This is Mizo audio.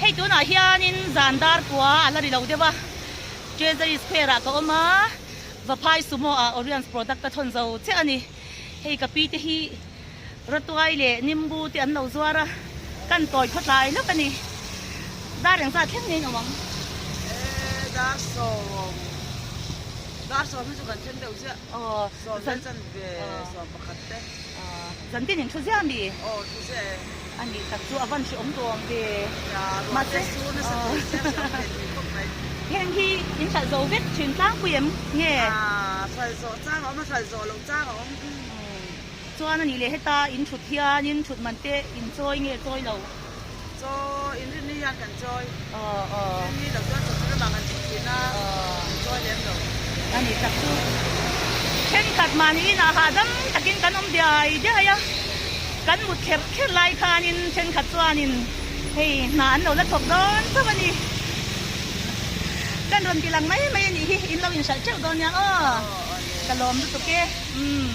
Hei tunah hianin zan dar kua a la ri lo deuh a, Treasury Square ah ka awm a, Vaphai Sumo ah Oriens product ka thawn zo chiah a ni. Hei ka pi te hi Ratuai leh Nimbu te an lo zuar a, kan tawi khawtlai lawk a ni. Dar engzat thleng ngei awm ang? E dar sawm, dar sawm hi chu kan thleng deuh ziah. Aw, Sawm leh chanve, sawm pakhat te. Zan tin in thu ziah mi? Aw, thu ziah e. A nih tak chu a van hre awm tawh ang ve. Ya, ruah te su nasa thei sia hre awm thei thei khawp mai. Heng hi in hralh zo vek thin tlangpui em nge? Ah, hralh zawh chang a awm a, hralh zawh loh chang a awm. Chuan a nih leh heta in thut hianin thut man te in chawi nge chawi lo? Chaw in rinni hian kan chawi. Aw aw. Rinni lo chuan chawhnu lamah kan thut thin a, kan chawi lem lo. A ni tak chu. Thenkhat mahni inah hahdam takin kan awm diai diai a, kan mut kher kher lai khanin thenkhat chuanin hei hna an lo la thawk dawn chauh a ni. Kan rawn ti lang mai mai a nih hi, in lo inhralh teuh dawn nia aw. Ka lawm lutuk e. Umm.